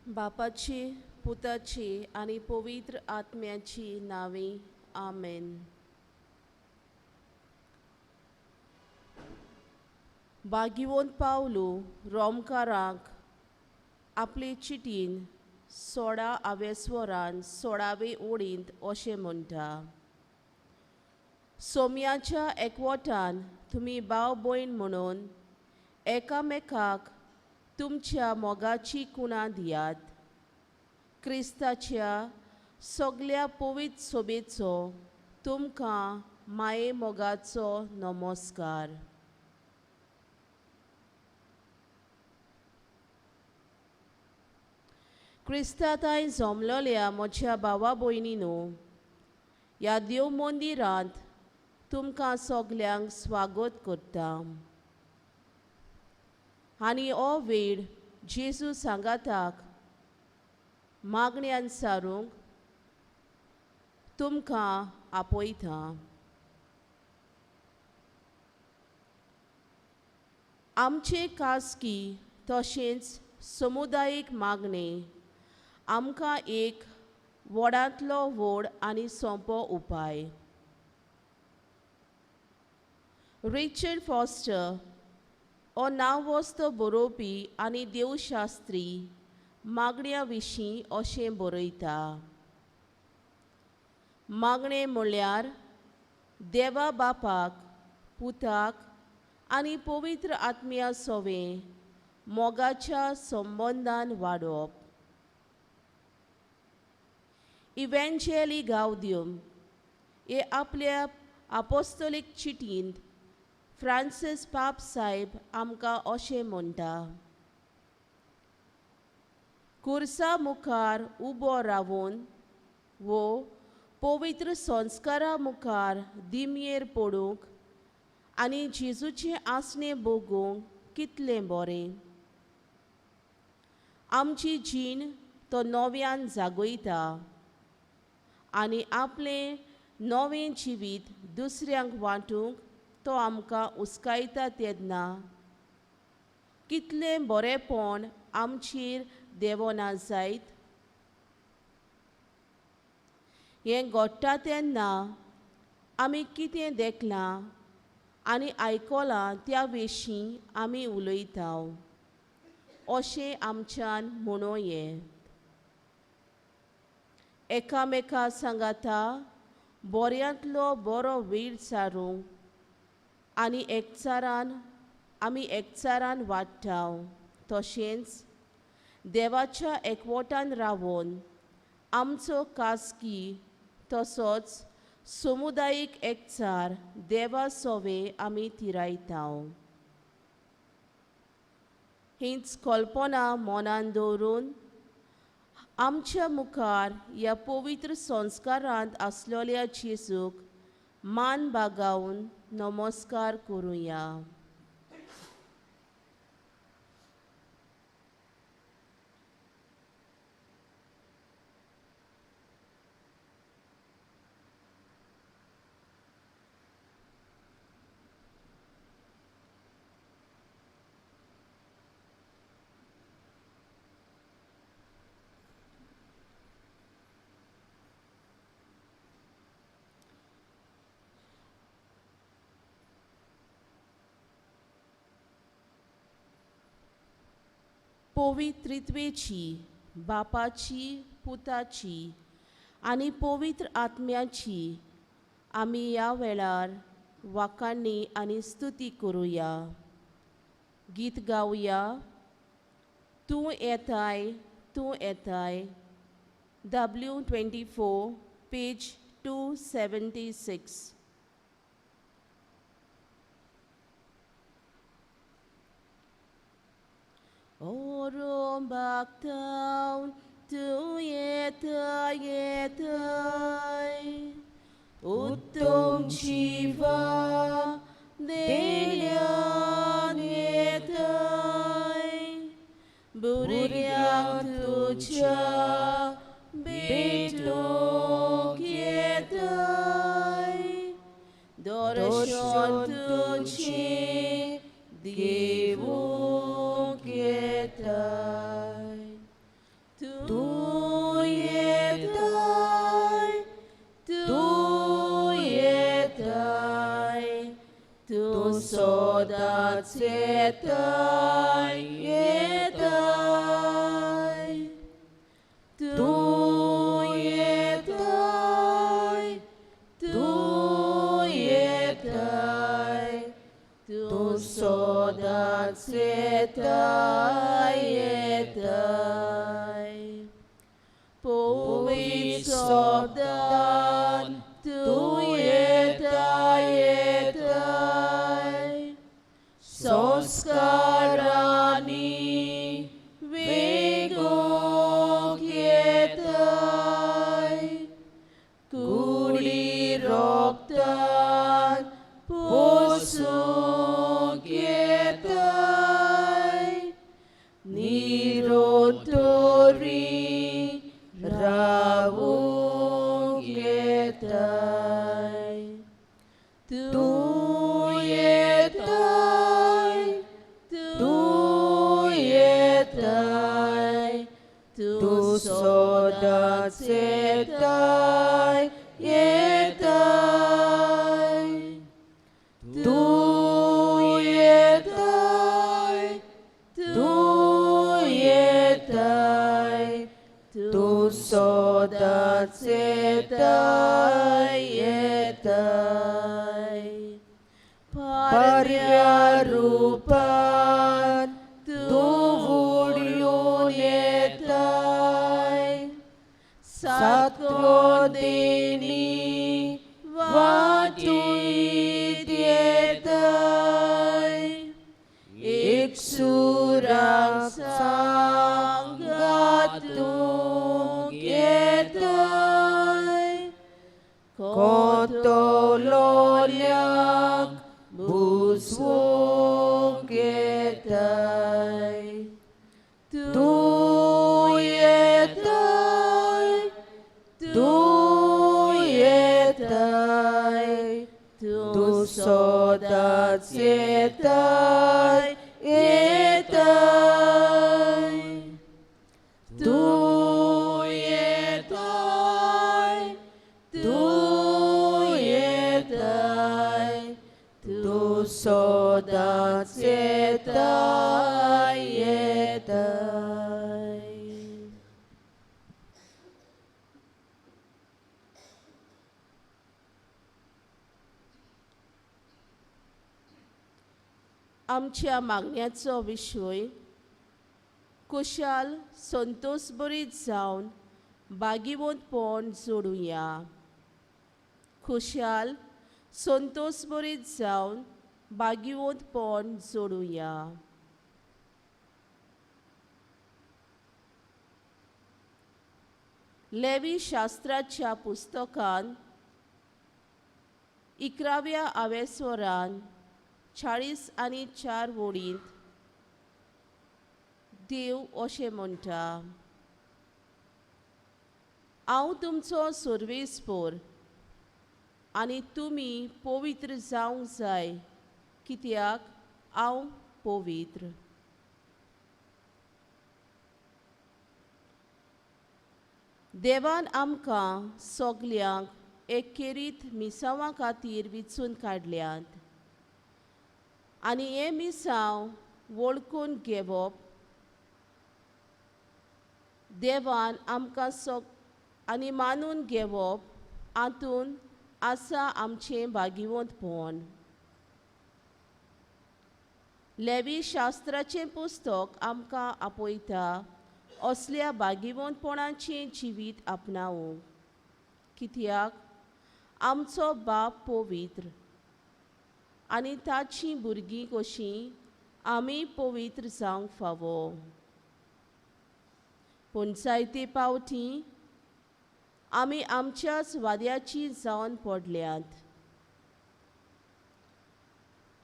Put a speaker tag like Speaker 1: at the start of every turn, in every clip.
Speaker 1: बापाची पुताची आनी पवित्र आत्म्याची नांवी आमेन. भाग्यवंत पावलू रोमकारांक आपले चिटीन 16 आवेस्वरान 16वे ओडींत अशें म्हणटा, सोम्याच्या एकवटान तुमी भाव भयण म्हणून एकामेकाक तुमच्या मोगाची कुणां दियात. क्रिस्ताच्या सगल्या पवित्र सोबेचो तुमकां माये मोगाचो नमस्कार. क्रिस्ताताय जमलोल्या म्हज्या भावा भयणीनो, ह्या देव मंदिरांत तुमकां सगल्यांक स्वागत करता आनी हो वेळ जेजू सांगाताक मागण्यान सारूंक तुमकां आपयता. आमचे खासगी तशेंच समुदायीक मागणे आमकां एक व्हडांतलो व्हड आनी सोंपो उपाय. रिचर्ड फॉस्टर हो नांवस्तो बरोवपी आनी देवशास्त्री मागण्या विशीं अशें बरयता, मागणें म्हळ्यार देवा बापाक, पुताक आनी पवित्र आत्म्या सोवें मोगाच्या संबंदान वाडोवप. इव्हेंजेली गावदियम हे आपल्या आपोस्तोलीक चिटींत फ्रांसीस पाप साहेब आमकां अशें म्हणटा, कुर्सा मुखार उबो रावून वो पवित्र संस्कारा मुखार दिमयेर पडूंक आनी जेजूचें आसणें भोगूंक कितलें बरें. आमची जीण तो नव्यान जागयता आनी आपलें नवें जिवीत दुसऱ्यांक वांटूंक तो आमकां उस्कायता तेन्ना कितलें बरेंपण आमचेर देवना जायत. हें घडटा तेन्ना आमी कितें देखलां आनी आयकलां त्या विशीं आमी उलयता अशें आमच्यान म्हणूं ये. एकामेका सांगाता बऱ्यांतलो बरो वेळ सारूंक आनी एकचारान आमी एकचारान वाडटा, तशेंच देवाच्या एकवटान रावून आमचो खासगी तसोच समुदायीक एकचार देवा सोवे आमी तिरायता. हीच कल्पना मनान दवरून आमच्या मुखार ह्या पवित्र संस्कारांत आसलेल्या जेजूक मान बागावन नमस्कार करुया. पवित्रित्वेची, बापाची, पुताची आनी पवित्र आत्म्याची आमी ह्या वेळार वाखाणी आनी स्तुती करुया. गीत गावया, तूं येताय तूं येताय, W24 page 276. Orom baktan tu yetay yetay uttum chiva delyan yetay buryan tucha betok yetay dorshon tuchi devuk yetay. सदांच येताय येताय, तूं येताय, तूं येताय, तूं सदांच येताय येताय. पवित्र शब्दान तूं येताय येताय, संस्कारांनी वेगूंक येताय, कुडी रोगतान पोसूंक येताय, निरोतोरी रावूंक येताय. तूं येताय, तूं येताय, तूं सदांच येताय येताय. तूं येताय, तूं येताय, तूं सदांच येताय येताय. पारव्या रुपान तूं उडून येताय, सातवो देणी वाटून येताय, एक सुराक सांगातूंक येताय, कोतलोल्याक बुजवूंक येताय. तूं येताय, तूं येताय, तूं सदांच येताय येताय. तूं येताय, तूं येताय, तूं सदांच येताय येताय. आमच्या मागण्याचो विशय कुशाल संतोशभरीत जावन बागिवंतपण जोडुया. खुशाल संतोशभरीत जावन बागिवंतपण जोडुया. लेवी शास्त्राच्या पुस्तकान 11व्या आवेस्वरान 44 वोडींत देव अशें म्हणटा, हांव तुमचो सर्वेस्पोर आनी तुमी पवित्र जावंक जाय, कित्याक हांव पवित्र. देवान आमकां सगल्यांक एकेरीत मिसांवा खातीर विचून काडल्यात आनी हें मिसांव वळखून घेवप देवान आमकां सग आनी मानून घेवप हातूंत आसा आमचें भागिवंतपण. लेवी शास्त्राचें पुस्तक आमकां आपयता असल्या भागिवंतपणाचें जिवीत आपणावंक, कित्याक आमचो बाप पवित्र आनी ताचीं भुरगीं कशीं आमी पवित्र जावंक फावो. पूण जायते पावटी आमी आमच्याच वाद्याची जावन पडल्यात.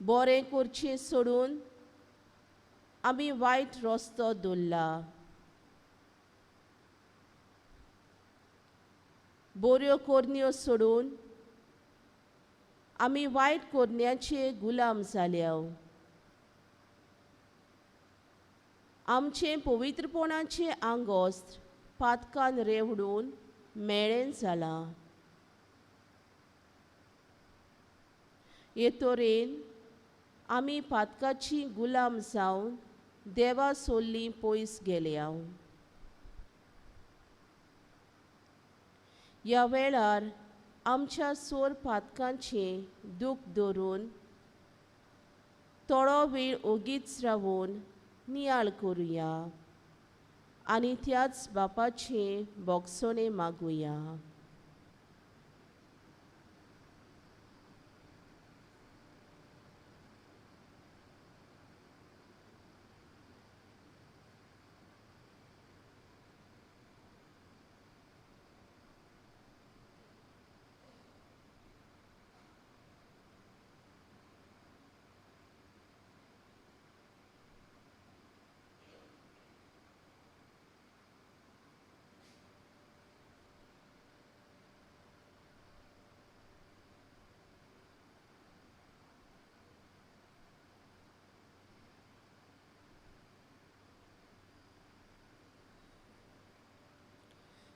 Speaker 1: बरें करचें सोडून आमी वायट रस्तो दवरला. बऱ्यो करण्यो सोडून आमी वायट करण्याचे गुलाम जाल्या. आमचें पवित्रपणाचें आंगोस्त्र पातकान रेवडून मेळें जालां. हे तरेन आमी पातकाची गुलाम जावन देवा सोल्ली पयस गेल्या. ह्या वेळार आमच्या सोर पातकांचें दूख धरून थोडो वेळ ओगीच रावून नियाळ करुया आनी त्याच बापाचें भोगसणें मागुया.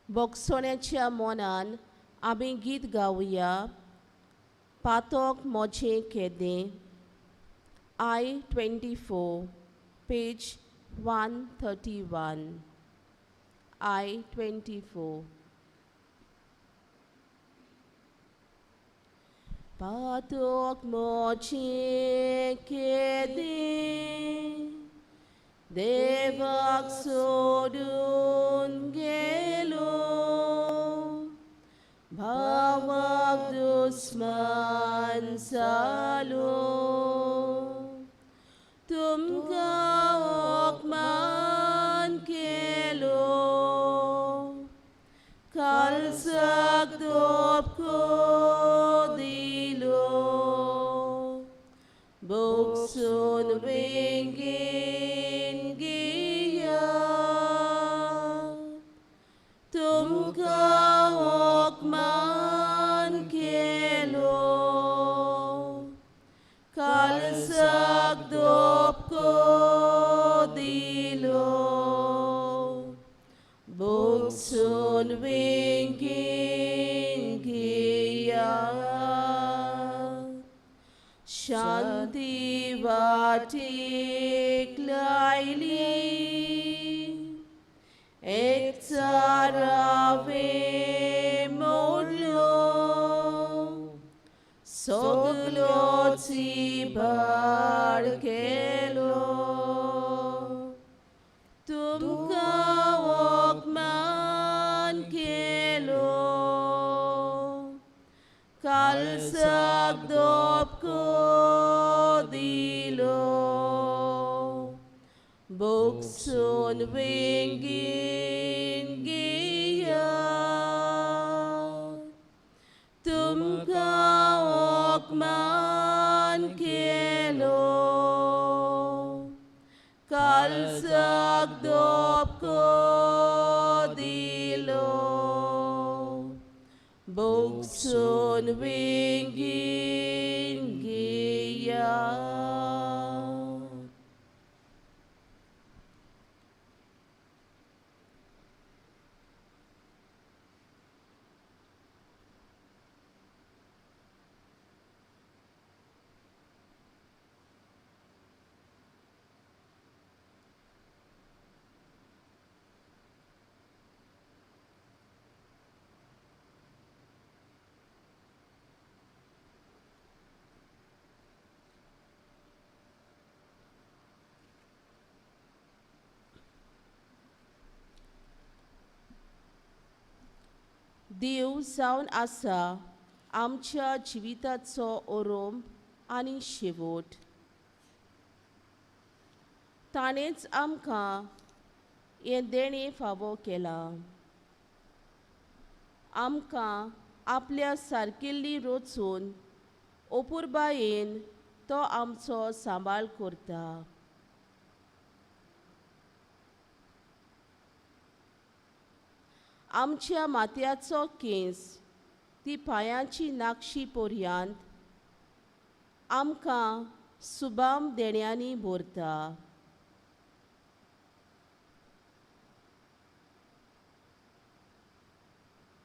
Speaker 1: भोगसण्याच्या मनान आमी गीत गावया. पातोक मोजें केदें, I 24, page 131. I 24. पातोक मोजें केदें, देवाक सोडून गेलो, भावाक दुस्मान जालो, तुमकां अपमान केलो, कालसाक धपको दिलो, भोगसून बेगीन गिया, तुमकां अपमान केलो, कालसाक धपको दिलो, भोगसून बेगीन गिया, शांती वाटेक लायली, एकचारावे मोडलो, सगलो भाड केलो, तुमकां अपमान केलो, कालसाक धपको दिलो, भोगसून बेगीन गिया, तुमकां अपमान केलो, कालसाक धपको दिलो, भोगसून बेगीन गिया. देव जावन आसा आमच्या जिविताचो ओरोंब आनी शेवट. ताणेंच आमकां हें देणें फावो केलां. आमकां आपल्या सारकिल्ली रचून अपुरबायेन तो आमचो सांबाळ करता. आमच्या माथ्याचो केंस ती पांयांची नाक्षी पर्यंत आमकां सुबाम देण्यांनी भरता.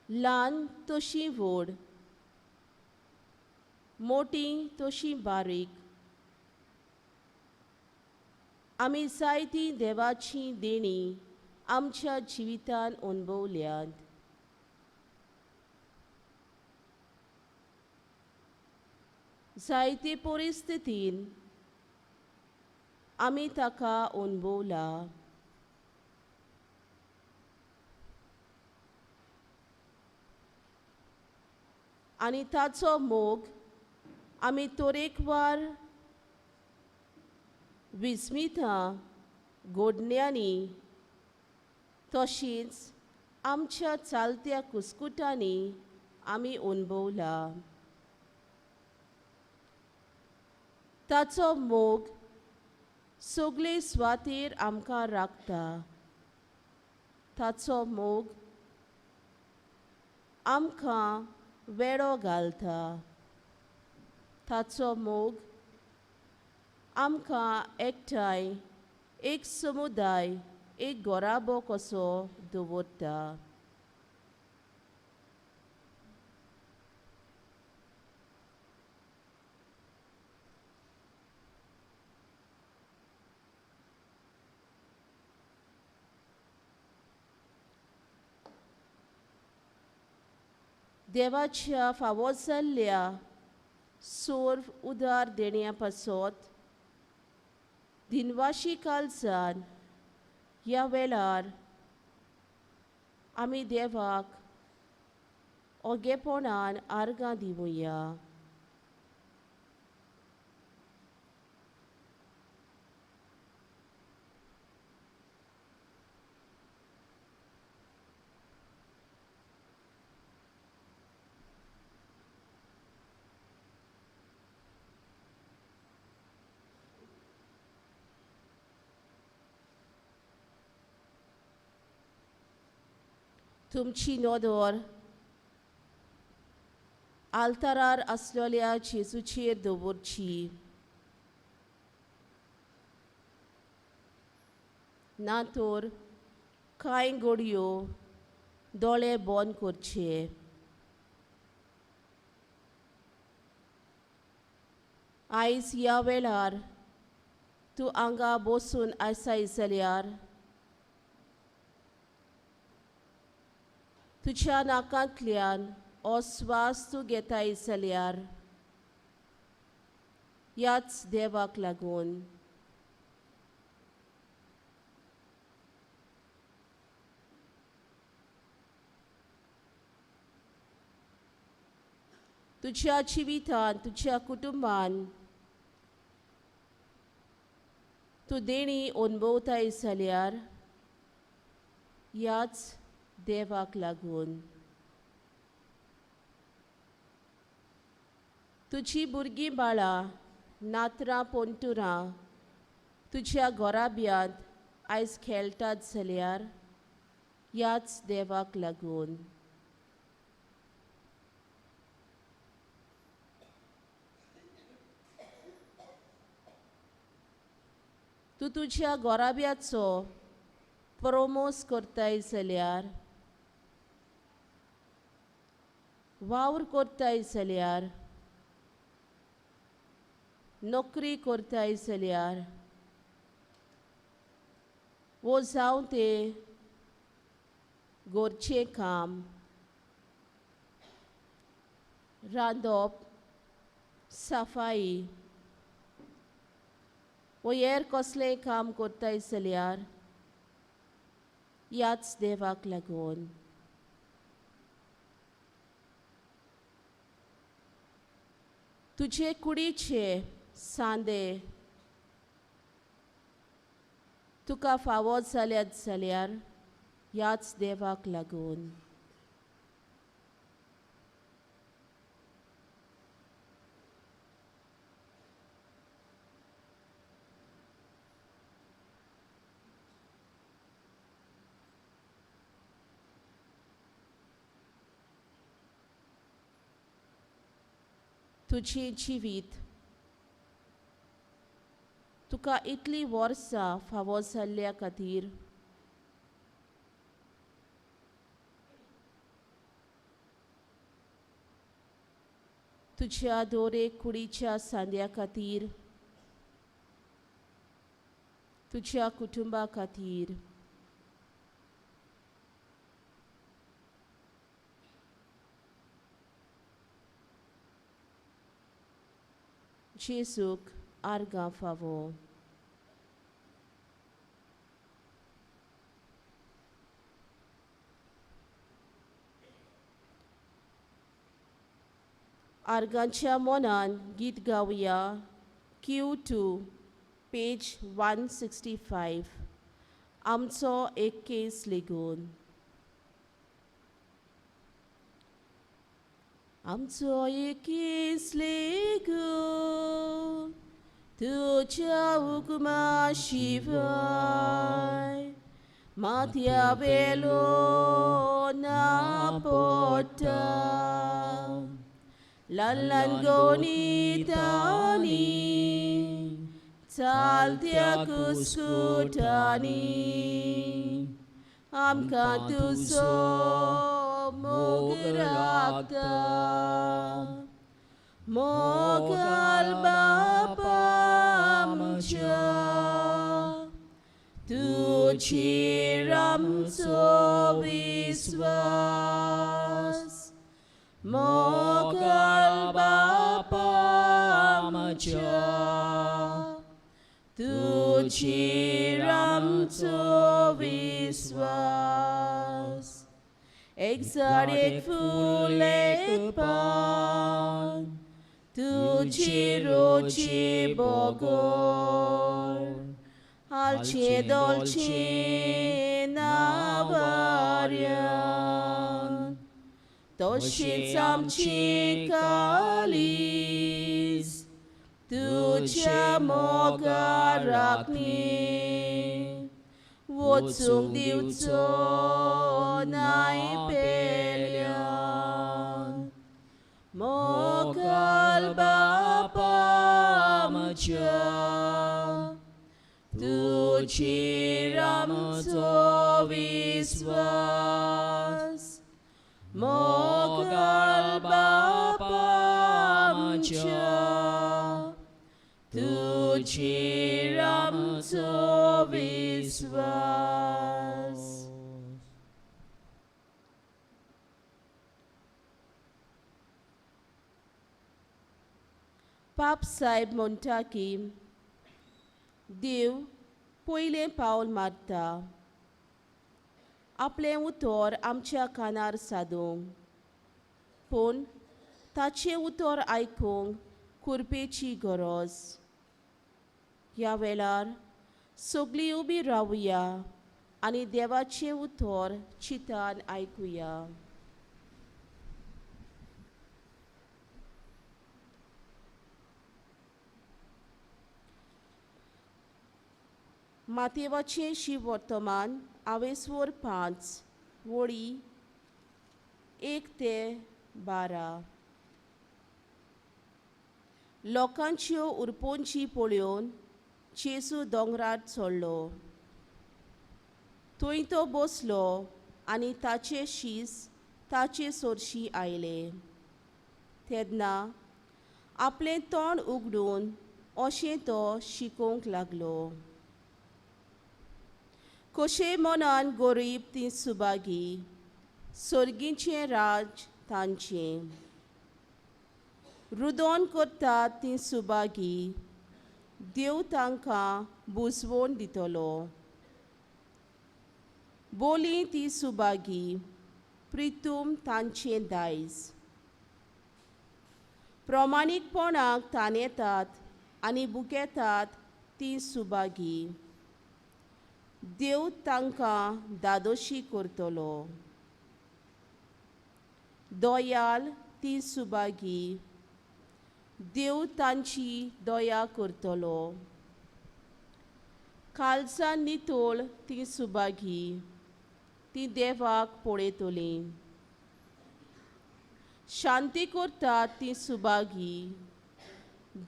Speaker 1: ल्हान तशी व्हड, मोटी तशी बारीक, आमी जायतीं देवाचीं देणीं आमच्या जिवितान अणभवल्यात. जायते परिस्थितीन आमी ताका अणभवला. आनी ताचो मोग आमी तरेकवार विस्मितां गोडण्यांनी तशींच आमच्या चालत्या कुस्कुटांनी आमी अणभवला. ताचो मोग सगळे सुवातेर आमकां राखता. ताचो मोग आमकां वेळो घालता. ताचो मोग आमकां एकठांय एक समुदाय एक घराबो कसो दवरता. देवाच्या फावो जाल्ल्या सोर्व उदार देण्या पासत दिनवाशी कालसान ह्या वेळार आमी देवाक ओगेपणान आर्गां दिवया. तुमची नदर आल्तारार आसलेल्या जेजूचेर दवरची. ना तर कांय घडयो दोळे बंद करचे. आयज ह्या वेळार तूं हांगा बसून आसाय जाल्यार तुज्या नाकांतल्यान हो स्वास तूं घेताय जाल्यार ह्याच देवाक लागून. तुज्या जिवितान तुज्या कुटुंबान तूं देणी अणभवताय जाल्यार ह्याच देवाक लागून. तुजी भुरगीं बाळां नातरां पोंटुरां तुज्या घराब्यांत आयज खेळटात जाल्यार ह्याच देवाक लागून. तूं तुज्या घराब्याचो प्रोमोस करताय जाल्यार वावर करताय जाल्यार नोकरी करताय जाल्यार वो जावं तें घरचें काम रांदप सफाई वो हेर कसलेंय काम करताय जाल्यार ह्याच देवाक लागून. तुजे कुडीचे सांदे तुका फावो जाल्यात जाल्यार ह्याच देवाक लागून. तुजें जिवीत तुका इतलीं वर्सां फावो जाल्ल्या खातीर तुज्या दर एक कुडीच्या सांद्या खातीर तुज्या कुटुंबा खातीर. जेजूक आर्गां फावो. आर्गांच्या मनान गीत गावया. Q2 page 165. आमचो एक केस लेगून. आमचो एक केस लेगून तुज्या हुकमा शिवाय माथ्या वेलो ना पडटा. ल्हान ल्हान गोणितांनी चालत्या कुस्कुटांनी आमकां तुजो मोग राखता. मोगाल बापा आमच्या तुजेर आमचो विस्वास. मोगाल बापा आमच्या तुजेर आमचो विस्वास. एक झाड एक फूल एक पान तुजी रोजी बगर हालचें दोलचें ना वाऱ्यान. तशेंच आमचें काळीज तुज्या मोगा राखणे वचूंक दिवचो नाय पेल्यान. मोगाल बापा आमच्या तुजेर आमचो विस्वास. मोगाल बापा आमच्या तुजेर आमचो विस्वास. पाप साहेब म्हणटा की देव पयलें पावल मारता आपलें उतर आमच्या कानार सादूंक, पूण ताचें उतर आयकूंक कुरपेची गरज. ह्या वेळार सगळीं उबी रावया आनी देवाचें उतर चिंतान आयकुया. मातेवाचें शिवर्तमान आवेस्वर 5 वळी 1 ते 12. लोकांच्यो उरपोंची पळोवन जेजू दोंगरार चडलो. थंय तो बसलो आनी ताचे शीस ताचे सोरशी आयले. तेन्ना आपलें तोंड उगडून अशें तो शिकोवंक लागलो. कशें मनान गरीब ती सुभागी, सर्गीचें राज तांचें. रुदोन करतात ती सुभागी, देव तांकां बुजवण दितलो. बोली ती सुभागी, प्रितूम तांचें दायज. प्रमाणीकपणाक ताणेतात आनी बुकेतात ती सुभागी, देव तांकां दादोशी करतलो. दयाल ती सुभागी, देव तांची दया करतलो. कालसां नितळ ती सुभागी, ती देवाक पळयतली. शांती करतात ती सुभागी,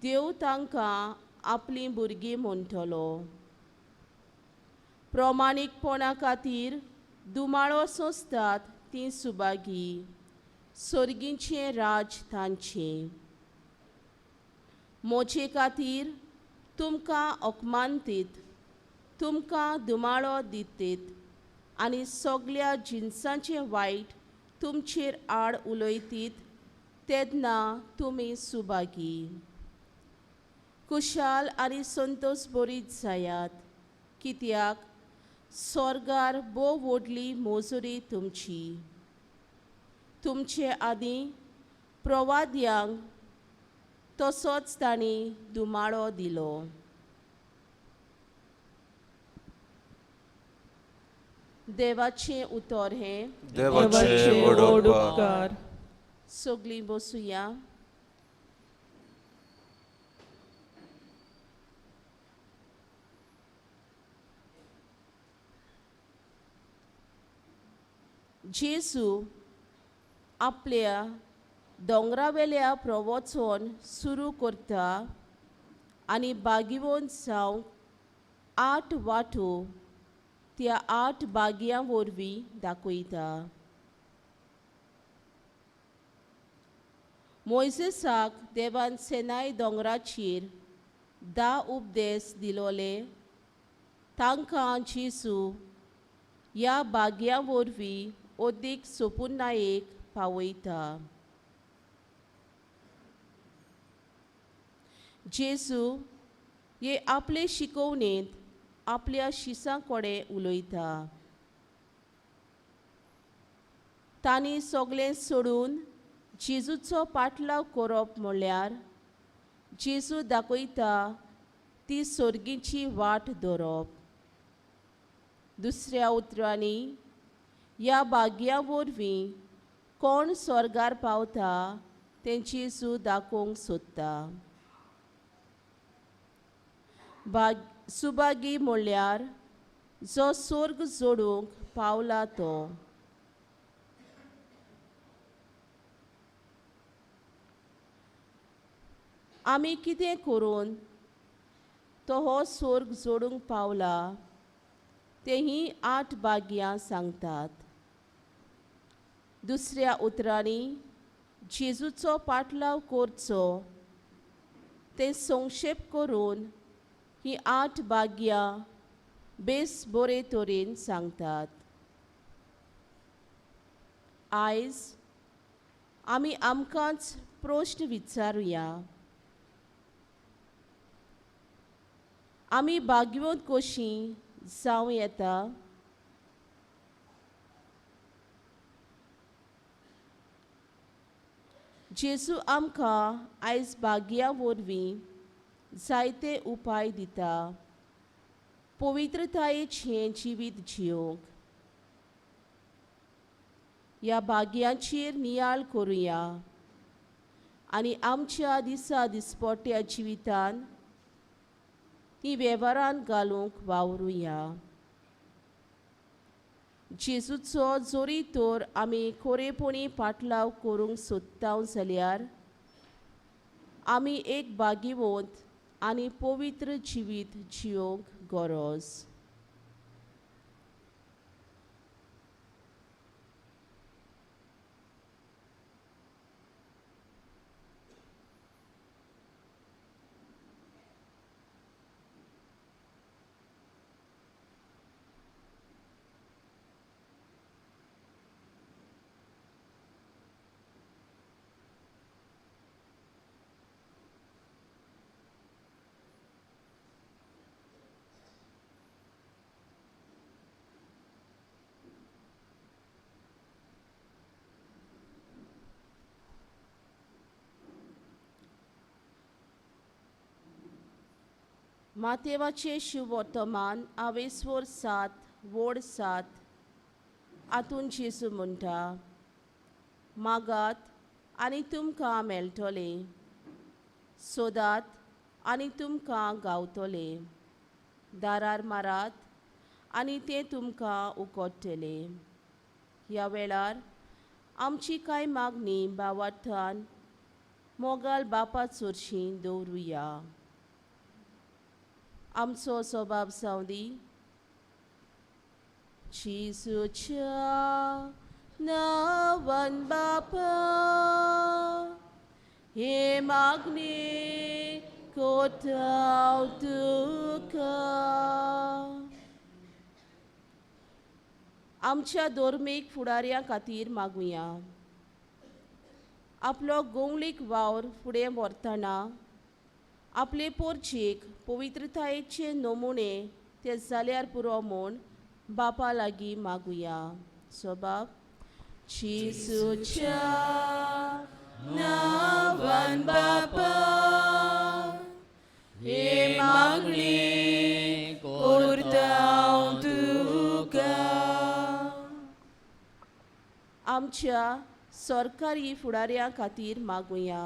Speaker 1: देव तांकां आपलीं भुरगीं म्हणटलो. प्रमाणीकपणा खातीर दुमाळो सोंसतात ती सुभागी, सर्गीचें राज तांचें. मोजे खातीर तुमकां अपमानतीत तुमकां धुमाळो दितीत आनी सगल्या जिनसांचें वायट तुमचेर आड उलयतीत तेन्ना तुमी सुभागी। कुशाल आनी संतोश बरीत जायात, कित्याक स्वर्गार भोव व्हडली मोजुरी तुमची। तुमचे आदीं प्रवाद्यांक तसोच तांणी धुमाळो दिलो। देवाचें उतर हें।
Speaker 2: देवाचे व्हड उपकार।
Speaker 1: सगळीं बसुया। जेजू आपल्या दोंगरावेल्या प्रवचन सुरू करता आनी बागिवोन जावंक 8 वाटो त्या 8 बागयां वरवीं दाखयता। मोयजेसाक देवान सेनाय दोंगराचेर 10 उपदेश दिलोले, तांकां जेजू ह्या बागयां वरवीं अदीक सोपुनायेक पावयता। जेजू हे आपले शिकोवणेंत आपल्या शिसां कडेन उलयता। तांणी सगळें सोडून जेजूचो पाटलाव करप म्हळ्यार जेजू दाखयता ती सर्गीची वाट धरप। दुसऱ्या उतरांनी ह्या भाग्या वरवीं कोण स्वर्गार पावता तें जेजू दाखोवंक सोदता। सुभागी म्हळ्यार जो स्वर्ग जोडूंक पावला तो। आमी कितें करून तो हो स्वर्ग जोडूंक पावला तें हीं 8 भाग्यां सांगतात। दुसऱ्या उतरांनी जेजूचो पाटलाव करचो तें संक्षेप करून हीं 8 भाग्यां बेस बरे तरेन सांगतात। आयज आमी आमकांच प्रश्न विचारुया, आमी भाग्यवंत कशीं जावं येता? जेजू आमकां आयज भाग्या वरवीं जायते उपाय दिता पवित्रतायेचें जिवीत जियोंक। ह्या भाग्यांचेर नियाळ करुया आनी आमच्या दिसा दिसपट्ट्या जिवितान ती वेव्हारान घालूंक वावरुया। जेजूचो जोरी तर आमी खरेपणी पाटलाव करूंक सोदता जाल्यार आमी एक भाग्यवंत आनी पवित्र जिवीत जियोंक गरज। मातेवाचे शिववर्तमान आवेस्वर 7 वोड 7 आतून जेजू म्हणटा, मागात आनी तुमकां मेळटलें, सोदात आनी तुमकां गावतलें, दारार मारात आनी तें तुमकां उकोडटलें। ह्या वेळार आमची कांय मागणी भावार्थान मोगाल बापा चोरशी दवरुया। आमचो स्वभाव जावं दी। जेजूच्या नांवान बापा हे मागणी कोताव तुका। आमच्या धर्मीक फुडाऱ्यां खातीर मागुया. आपलो गोंवळीक वावर फुडें व्हरतना आपले पोरचेक पवित्रतायेचे नमुने ते जाल्यार पुरो म्हूण बापा लागीं मागुया. स्वबाब जेजूच्या नांवान बापा हे मागणी
Speaker 2: करता हांव तुका.
Speaker 1: आमच्या सरकारी फुडाऱ्यां खातीर मागुया.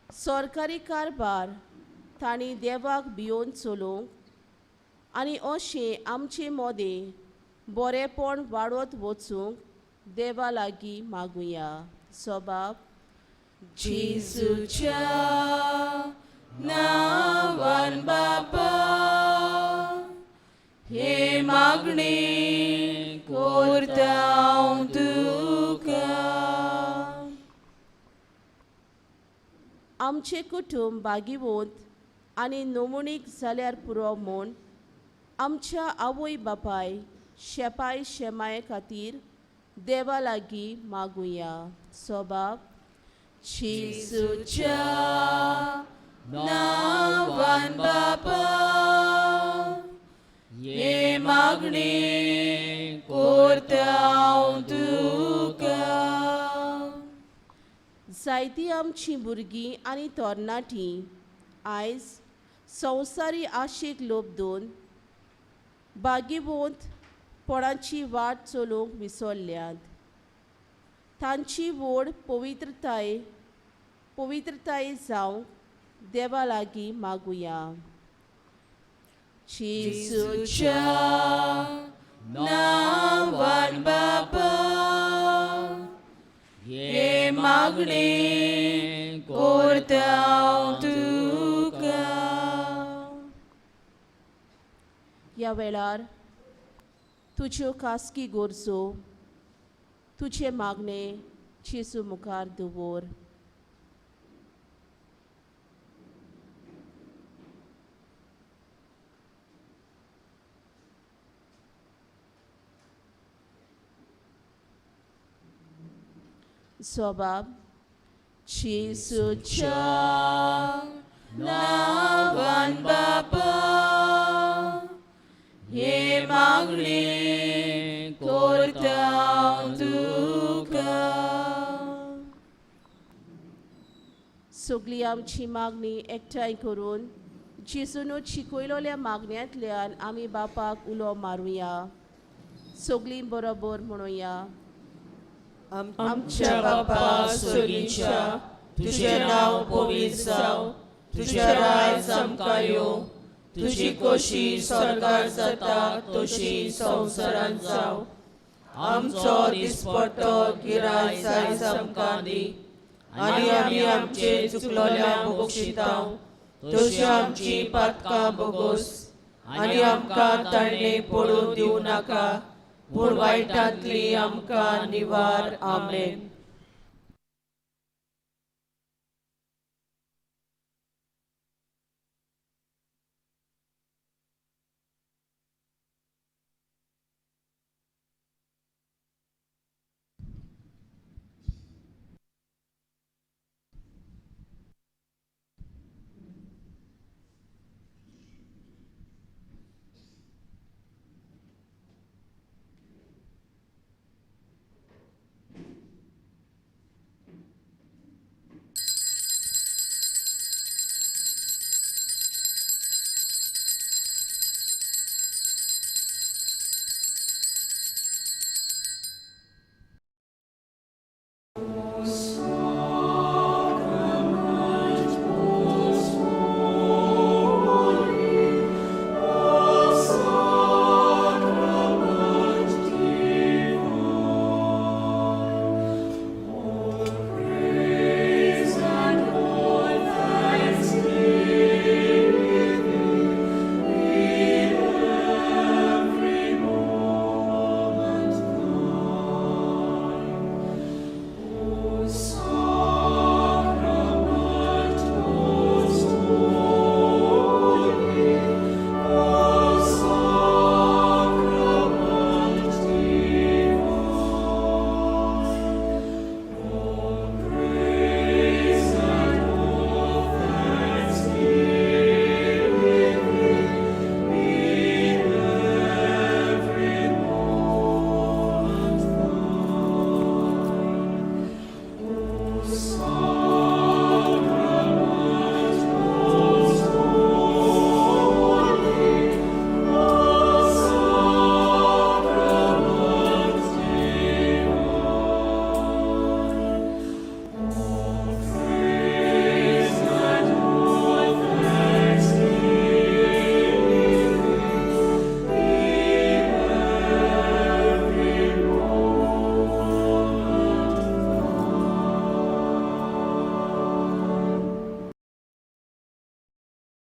Speaker 1: सरकारी कारभार तांणी देवाक भियोवन चलोवंक आनी अशें आमचे मोदें बरेंपण वाडत वचूंक देवा लागीं मागुया. स्वबाब
Speaker 2: जेजूच्या नांवान बापा हे मागणी करता हांव तुका.
Speaker 1: आमचें कुटुंब बागिवंत आनी नमुणीक जाल्यार पुरो म्हूण आमच्या आवय बापाय शेपाय शेमाये खातीर देवा लागीं मागुया. स्वबाब
Speaker 2: जेजूच्या नांवान बापा हे मागणी करता हांव तुका.
Speaker 1: जायतीं आमचीं भुरगीं आनी तरणाटीं आयज संवसारी आशेक लोबदून बागिवंत पणाची वाट चलोवंक विसरल्यात. तांची व्हड पवित्रताय पवित्रताय जावंक देवा लागीं मागुया.
Speaker 2: जेजूच्या नांवान बापा हे मागणी करता हांव तुका.
Speaker 1: ह्या वेळार तुज्यो खासगी गरजो तुजें मागणें जेजू मुखार दवर. स्वबाब
Speaker 2: जेजूच्या नांवान बापा हे मागणी करता हांव तुका.
Speaker 1: सगळी आमची मागणी एकठांय करून जेजूनच शिकयलोल्या मागण्यांतल्यान आमी बापाक उलो मारुया. सगळीं बरोबर म्हणुया.
Speaker 2: आमच्या बापा सोरीच्या तुजें नांव पवित्र जावं, तुजें राज आमकां येवं, तुजी कोशी स्वर्गार जाता तशी संवसारांत जावं. आमचो दिसपट्टो गिराय आयज आमकां दी आनी आमी आमचे चुकलोल्यांक बक्षिता तशी आमची पातकां बोगोस आनी आमकां ताणें पडून दिवं नाका, पूण वायटांतली आमकां निवार. आमेन.